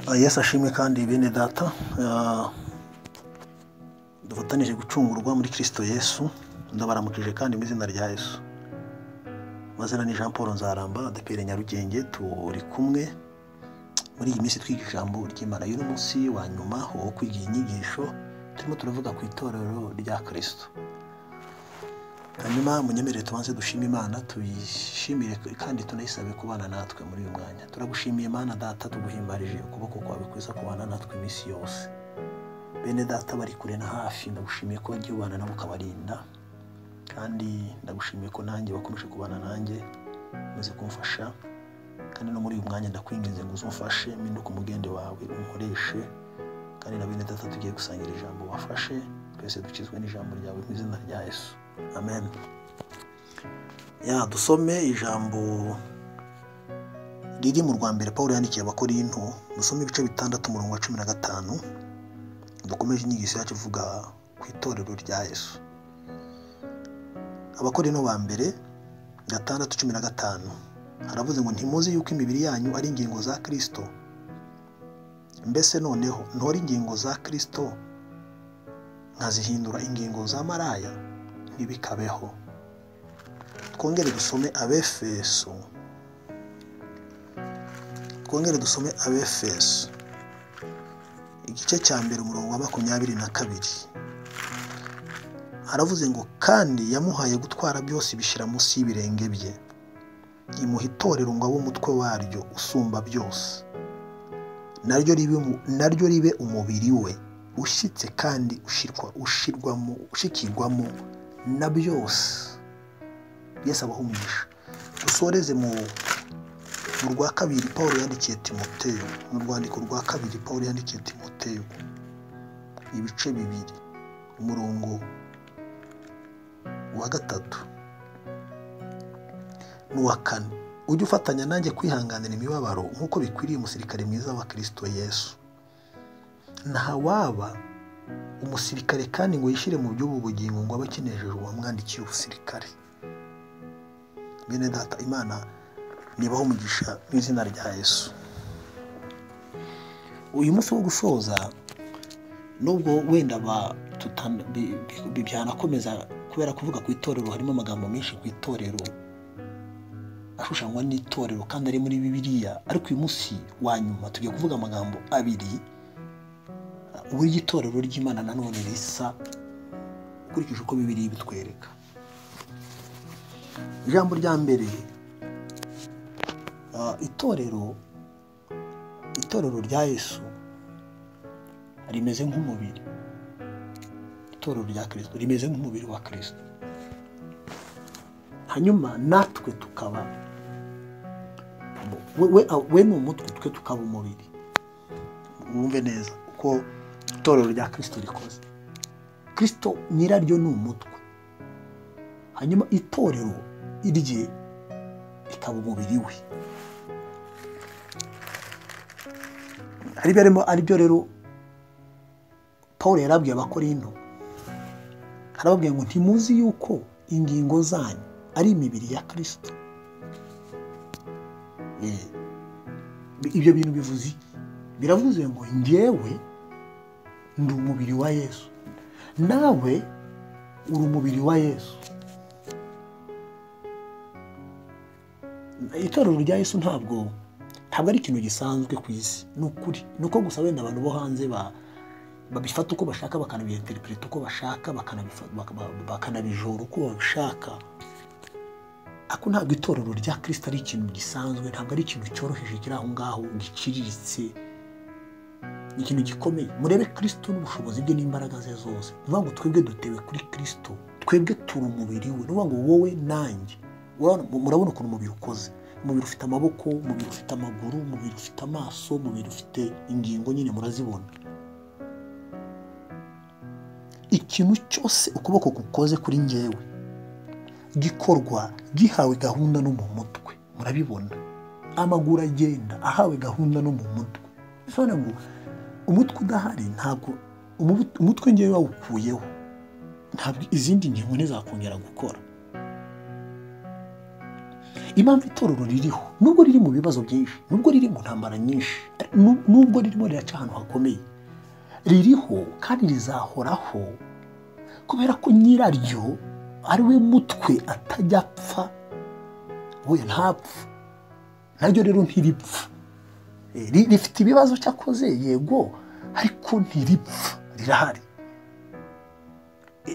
Yesu ashimwe kandi bene data, dufatanije gucungurwa muri Kristo Yesu. Ndabaramukije kandi mu izina rya Yesu. Amazina ni Jean Paul Nzaramba, ADEPR Nyarugenge. Turi kumwe muri iyi minsi twiga ijambo ry'Imana. Uyu ni umunsi wa nyuma wo kwiga iyi nyigisho, turimo turavuga ku itorero rya Kristo. Hanyuma munyemerere tubanze dushime Imana, tuyishimire kandi tunayisabe kubana natwe muri uyu mwanya. Turagushimiye Mana Data, tuguhimbarije ukuboko kwawe kwiza kubana natwe iminsi yose. Bene data bari kure na hafi, ndagushimiye ko wagiye ubana nabo ukabarinda, kandi ndagushimiye ko nanjye wakomeje kubana nanjye, umaze kumfasha. Kandi no muri uyu mwanya ndakwinginze ngo uzumfashe, mpinduke umugende wawe unkoreshe, kandi na bene data tugiye gusangira ijambo wafashe, twese dukizwe n'ijambo ryawe mu izina rya Yesu. Amen. Ya dusome ijambo riri mu rwa mbere Paulo yandikiye Abakorinto, dusome ibice 6 umurongo wa 15. Dukomeje inyigisho yacu ivuga ku itorero rya Yesu. Abakorinto ba mbere 6:15 haravuze ngo ntimuzi yuko imibiri yanyu ari ingingo za Kristo? Mbese noneho ntore ingingo za Kristo nkazihindura ingingo za maraya? Ntibikabeho. Twongere dusome Abefeso. Twongere dusome Abefeso igice cya mbere umurongo wa 22. Haravuze ngo kandi yamuhaye gutwara byose ibishyira munsi y'ibirenge bye, imuha itorero ngo abe umutwe waryo usumba byose, naryo ribe umubiri we ushyitse kandi ushikirwamo na byose. Yesu abahe umugisha. Dusoreze mu rwa kabiri Paulo yandikiye Timoteyo, mu rwandiko rwa kabiri Paulo yandikiye Timoteyo ibice 2 umurongo wa 3 n'uwa 4. Ujye ufatanya nanjye kwihanganira imibabaro nk'uko bikwiriye umusirikare mwiza wa Kristo Yesu. Ntawaba umusirikare kandi ngo yishyire mu by'ubu bugingo ngo abe akenejeje uwamwandikiye ubusirikare. Bene data, Imana nibaho umugisha mu izina rya Yesu. Uyu munsi wo gusoza, nubwo wenda byanakomeza kubera kuvuga ku itorero, harimo amagambo menshi ku itorero ashushanywa n'itorero kandi ari muri Bibiliya, ariko uyu munsi wa nyuma tugiye kuvuga amagambo abiri uburyo itorero ry'Imana nanone risa ukurikije uko Bibiliya ibitwereka. Ijambo rya mbere, itorero rya Yesu rimeze nk'umubiri. Itorero rya Kristo rimeze nk'umubiri wa Kristo. Hanyuma natwe tukaba we ni umutwe, twe tukaba umubiri. Wumve neza uko itorero rya Kristo rikoze. Kristo nyiraryo ni umutwe, hanyuma itorero irye rikaba umubiri we. Aribyo rero Paulo yarabwiye Abakorinto, arababwiye ngo ntimuzi yuko ingingo zanyu ari imibiri ya Kristo? Ibyo bintu bivuze iki? Biravuze ngo njyewe ndi umubiri wa Yesu, nawe uri umubiri wa Yesu. Itorero rya Yesu ntabwo ari ikintu gisanzwe ku isi. Ni ukuri, ni uko gusa wenda abantu bo hanze babifata uko bashaka, bakanabiinterpreta uko bashaka, bakanabijora uko babishaka. Ako ntabwo itorero rya Kristo ari ikintu gisanzwe, ntabwo ari ikintu cyoroheje kiri aho ngaho giciriritse. Ni ikintu gikomeye. Murebe Kristo n'ubushobozi bwe n'imbaraga ze zose. Ni ukuvuga ngo twebwe dutewe kuri Kristo, twebwe turi umubiri we. Ni ukuvuga ngo wowe nanjye, murabona ukuntu umubiri ukoze. Umubiri ufite amaboko, umubiri ufite amaguru, umubiri ufite amaso, umubiri ufite ingingo nyine murazibona. Ikintu cyose ukuboko gukoze kuri njyewe gikorwa gihawe gahunda no mu mutwe. Murabibona, amaguru agenda ahawe gahunda no mu mutwe. Bisobanura ngo umutwe udahari, ntabwo umutwe ngewe wawukuyeho, ntabwo izindi ngingo ntizakongera gukora. Impamvu itorero ririho, nubwo riri mu bibazo byinshi, nubwo riri mu ntambara nyinshi, nubwo ririmo riraca ahantu hakomeye, ririho kandi rizahoraho kubera ko nyiraryo ari we mutwe, atajya apfa, we ntapfa, naryo rero ntiripfa. Rifite ibibazo cyakoze yego, ariko ntiripfa, rirahari.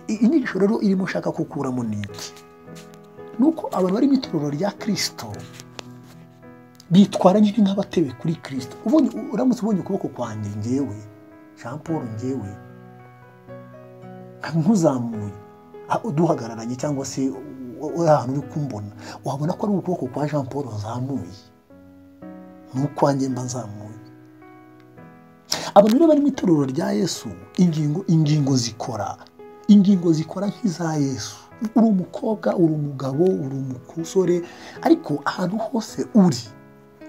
Inyigisho rero irimo ushaka kukuramo ni iki? Nuko abantu bari mu itorero rya Kristo bitwara nyine nk'abatebe kuri Kristo. Uramutse ubonye ukuboko kwanjye ngewe Jean Paul, ngewe nkuzamuye duhagararanye cyangwa se uri ahantu uri kumbona, wabona ko ari ukuboko kwa Jean Paul nzamuye, ni ukwanjye mba nzamuye. Abantu rero bari mu itorero rya Yesu, ingingo zikora, ingingo zikora nk'iza Yesu. Uri umukobwa, uri umugabo, uri umusore, ariko ahantu hose uri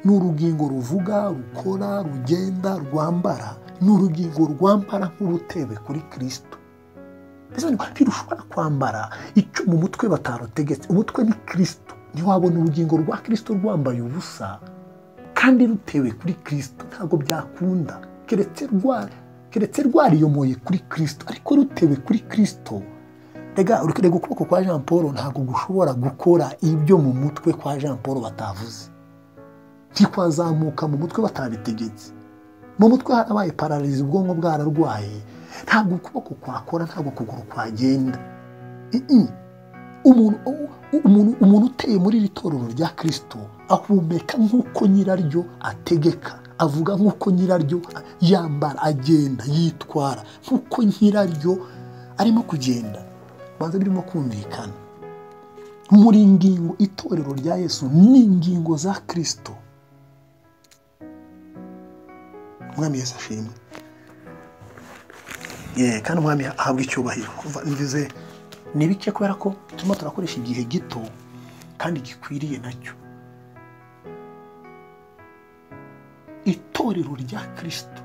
ni urugingo ruvuga, rukora, rugenda, rwambara. Ni urugingo rwambara nk'urutebe kuri Kristo. Ntirushobora kwambara icyo mu mutwe batarutegetse. Umutwe ni Kristo. Ntiwabona urugingo rwa Kristo rwambaye ubusa kandi rutewe kuri Kristo, ntabwo byakunda, keretse rwariyomoye kuri Kristo. Ariko rutewe kuri Kristo, rega ukuboko kwa Jean Paul ntabwo gushobora gukora ibyo mu mutwe kwa Jean Paul batavuze. Ntikwazamuka mu mutwe batabitegetse. Mu mutwe harabaye pararize, ubwonko bwararwaye, ntabwo ukuboko kwakora, ntabwo ukuguru kwagenda. Umuntu uteye muri iri torero rya Kristo ahumeka nk'uko nyiraryo ategeka, avuga nk'uko nyiraryo yambara, agenda, yitwara nk'uko nyiraryo arimo kugenda. Banza birimo kumvikana. Muri ngingo itorero rya Yesu ni ingingo za Kristo. Umwami Yesu ashimwe. Kandi umwami ahabwa icyubahiro. Mvuze ni bike kubera ko turimo turakoresha igihe gito kandi gikwiriye nacyo. Itorero rya Kristo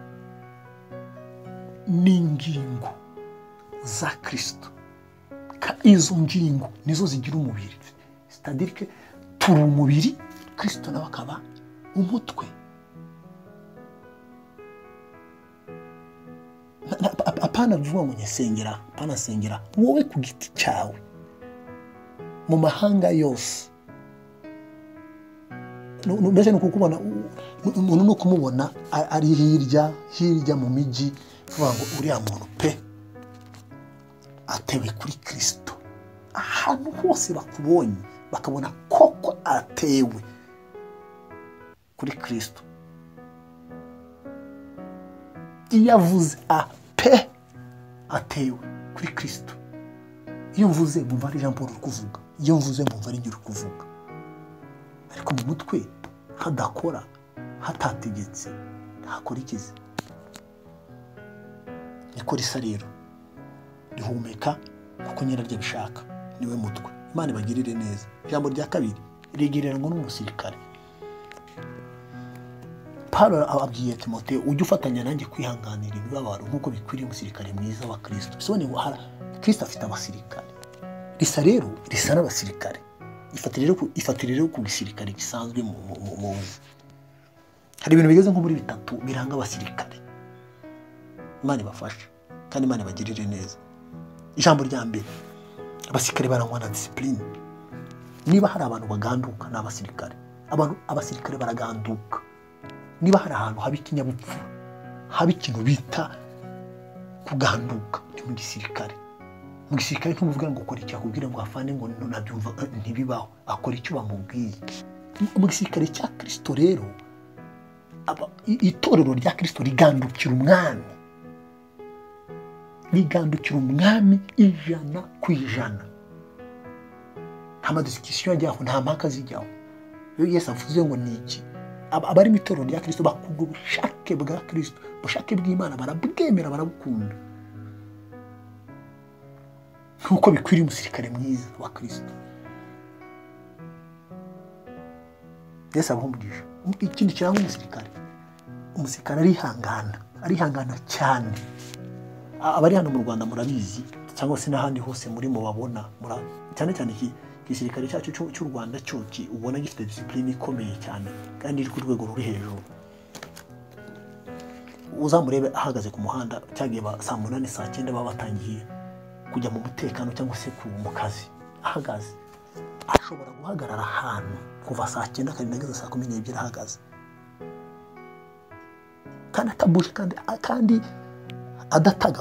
ni ingingo za Kristo. Izo ngingo nizo zigira umubiri. C'est-à-dire que turi umubiri, Kristo nawe akaba umutwe. Apana kuvuga ngo nyesengera, apana sengera wowe ku giti cyawe mu mahanga yose. Mbese ni ukubona umuntu, no kumubona ari hirya hirya mu mijyi, kuvuga ngo uriya muntu pe atewe kuri Kristo. Ahantu hose bakubonye bakabona koko atewe kuri Kristo. Iyo avuze pe atewe kuri Kristo, iyo mvuze mumva ari Jean Paul uri kuvuga, iyo mvuze mumva ari njye uri kuvuga. Ariko mu mutwe hadakora, hatategetse, ntakora ikize. Niko risa rero rihumeka kuko nyiraryo abishaka, niwe mutwe. Imana ibagirire neza. Ijambo rya kabiri rigereranywa n'umusirikare. Paulo ababwiye Timoteyo, ujye ufatanya nanjye kwihanganira imibabaro nk'uko bikwiriye umusirikare mwiza wa Kristo. Bisobanuye ngo Kristo afite abasirikare. Risa rero risa n'abasirikare. Ifatire rero ku gisirikare gisanzwe mu hari ibintu bigeze nko muri bitatu biranga abasirikare. Imana ibafashe kandi Imana ibagirire neza. Ijambo rya mbere, abasirikare barangwa na discipline. Niba hari abantu baganduka ni abasirikare. Abasirikare baraganduka. Niba hari ahantu haba ikinyabupfura, haba ikintu bita kuganduka, ni mu gisirikare. Mu gisirikare ntumubwira ngo ukora iki, akubwira ngo afane ngo nabyumva, ntibibaho, akora icyo bamubwiye. Mu gisirikare cya Kristo rero, itorero rya Kristo rigandukira umwami, rigandukira umwami 100%. Nta madiscussion ajyaho, nta mpaka zijyaho. Iyo Yesu avuze ngo ni iki, abari mu itorero rya Kristo bakunda ubushake bwa Kristo, ubushake bw'Imana barabwemera, barabukunda nk'uko bikwiriye umusirikare mwiza wa Kristo. Yesu abaha umugisha. Ikindi kiranga umusirikare, umusirikare arihangana, arihangana cyane. Abari hano mu Rwanda murabizi, cyangwa se n'ahandi hose muri mubabona, cyane cyane Igisirikare cyacu cy'u Rwanda cyo ubona gifite discipline ikomeye cyane kandi iri ku rwego ruri hejuru. Uzamurebe ahagaze ku muhanda cyagiye saa 8 saa 9 baba batangiye kujya mu mutekano cyangwa se mu kazi, ahagaze ashobora guhagarara ahantu kuva saa 9 akarinda ageza saa 12 ahagaze, kandi atabuje, kandi adata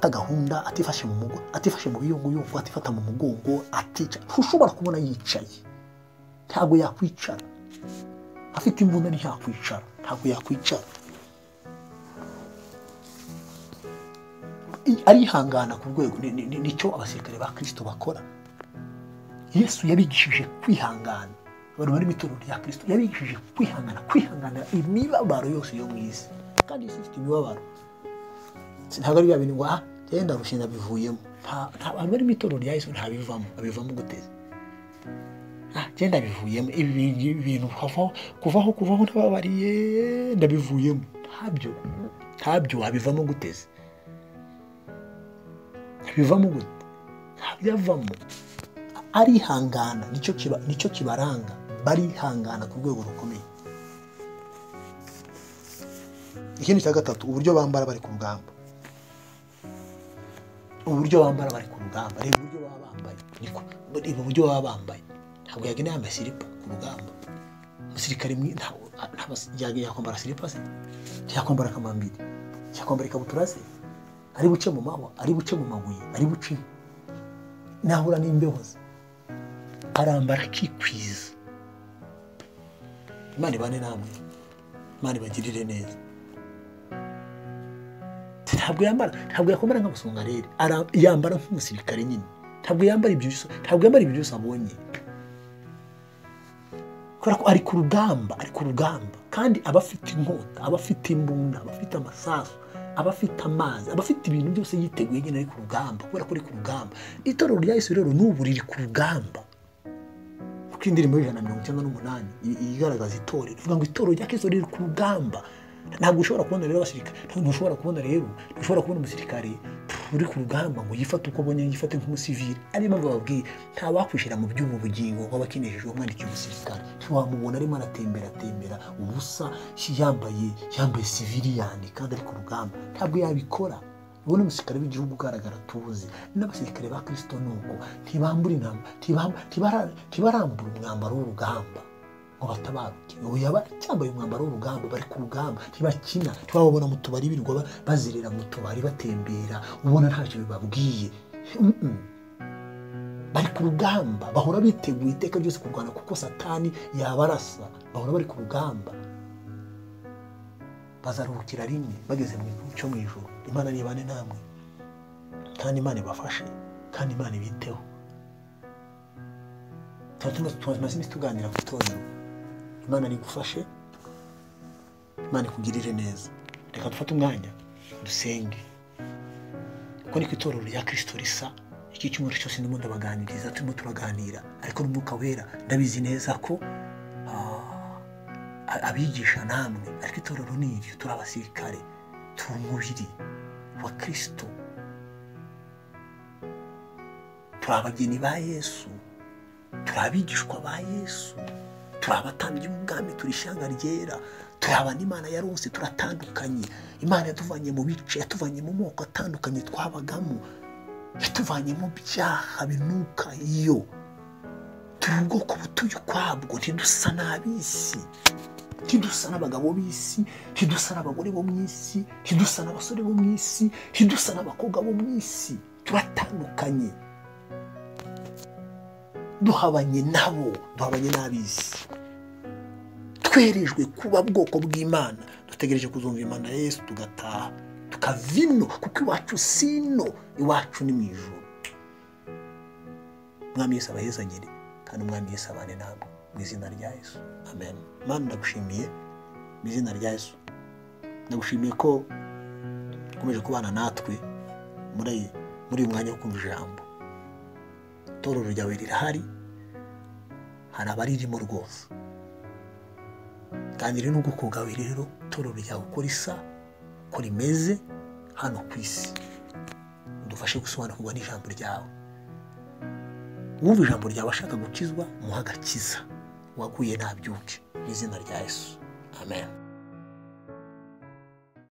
gahunda, atifashe mu mugongo, atifashe mu biyunguyungu, atifata mu mugongo, atica. Ushobora kubona yicaye, ntabwo yakwicara afite imbunda, ntiyakwicara, ntabwo yakwicara, arihangana ku rwego. Nicyo abasirikare ba Kristo bakora. Yesu yabigishije kwihangana. Abantu bari mu itorero rya Kristo yabigishije kwihangana, kwihangana imibabaro yose yo mu isi, kandi isi ifite imibabaro. Ntabwo ari bya bintu ngo genda rushinda bivuyemo. Abantu bari mu itorero rya Yesu ntabivamo, abivamo guteza. Genda bivuyemo, ibi bintu kuvaho ntababariye ndabivuyemo. Ntabyo abivamo guteza. Bivamo gute? Ntabyavamo. Arihangana, nicyo kibaranga, barihangana ku rwego rukomeye. Ikindi cya gatatu, uburyo bambara bari ku rugamba. Uburyo bambara bari ku rugamba, reba uburyo baba bambaye, reba uburyo baba bambaye. Ntabwo yagenda yambaye silipa ku rugamba. Umusirikare yakwambara silipa se? Yakwambara kamambiri? Yakwambara ikabutura se? Ari buce mu mahwa, ari buce mu mabuye, ari buce nahura n'imbeho ze, arambara akikwiza. Imana ibane namwe, Imana ibagirire neza. Ntabwo yambara, ntabwo yakomera nk'abasongarere, yambara nk'umusirikare nyine. Ntabwo yambara ibyo byose, ntabwo yambara ibyo byose abonye, kubera ko ari ku rugamba, ari ku rugamba, kandi aba afite inkota, aba afite imbunda, aba afite amasasu, aba afite amazi, aba afite ibintu byose yiteguye nyine, ari ku rugamba, kubera ko ari ku rugamba. Itorero rya Yesu rero n'ubu riri ku rugamba, kuko indirimbo y'198 igaragaza itorero, ivuga ngo itorero rya Kristo riri ku rugamba. Ntabwo ushobora kubona rero abasirikare, ntushobora kubona rero, ntushobora kubona umusirikare uri ku rugamba ngo yifate uko abonye, yifate nk'umusivili. Ariyo mpamvu bababwiye, nta wakwishyira mu by'ubu bugingo ngo abakinishije umwandikiye umusirikare. Ntiwamubona arimo aratembera atembera ubusa, yambaye siviliyani kandi ari ku rugamba, ntabwo yabikora. Ubona umusirikare w'igihugu ugaragara tuzi, n'abasirikare ba Kristo nuko ntibambura intambara, ntibarambura umwambaro w'urugamba ngo batabaruke. Oya, bacyambaye umwambaro w'urugamba, bari ku rugamba, ntibakina. Ntibababona mu tubari birirwa bazerera mu tubari batembera, ubona ntacyo bibabwiye. Bari ku rugamba, bahora biteguye iteka ryose kurwana, kuko Satani yabarasa. Bahora bari ku rugamba, bazaruhukira rimwe bageze mu cyo mu ijuru. Imana nibane namwe, kandi Imana ibafashe, kandi Imana ibiteho. Tumaze iminsi tuganira ku itorero. Imana igufashe, Imana ikugirire neza. Reka dufate umwanya dusenge. Uko niko itorero rya Kristo risa. Iki cyumweru cyose ndimo ndabaganiriza, turimo turaganira, ariko n'Umwuka Wera ndabizi neza ko abigisha namwe, ariko itorero ni iryo, turi abasirikare, turi umubiri wa Kristo, turi abageni ba Yesu, turi abigishwa ba Yesu, turi abatambyi b'ubwami, turi ishyanga ryera, turi abana Imana yarose, turatandukanye. Imana yatuvanye mu bice, yatuvanye mu moko atandukanye twabagamo, yatuvanye mu byaha binuka. Iyo turi ubwoko butuye ukwabwo, ntidusa n'ab'isi, ntidusa n'abagabo b'isi, ntidusa n'abagore bo mu isi, ntidusa n'abasore bo mu isi, ntidusa n'abakobwa bo mu isi. Turatandukanye, duhabanye nabo, duhabanye n'ab'isi. Twerejwe kuba bwoko bw'Imana, dutegereje kuzumva Imana ya Yesu tugataha, tukavino, kuko iwacu sino, iwacu ni mu ijuru. Umwami Yesu abahezanyire, kandi Umwami Yesu abane namwe mu izina rya Yesu, amen. Mana, ndagushimiye mu izina rya Yesu, ndagushimiye ko ukomeje kubana natwe muri uyu mwanya wo kumva ijambo. Itorero ryawe rirahari, hari abaririmo rwose, kandi rero n'ubwoko bwawe rero, itorero ryawe uko risa, uko rimeze hano ku isi, udufashe gusobanukirwa n'ijambo ryawe. Wumva ijambo ryawe ashaka gukizwa, muhe agakiza. Waguye nabyuke mu izina rya Yesu, amen.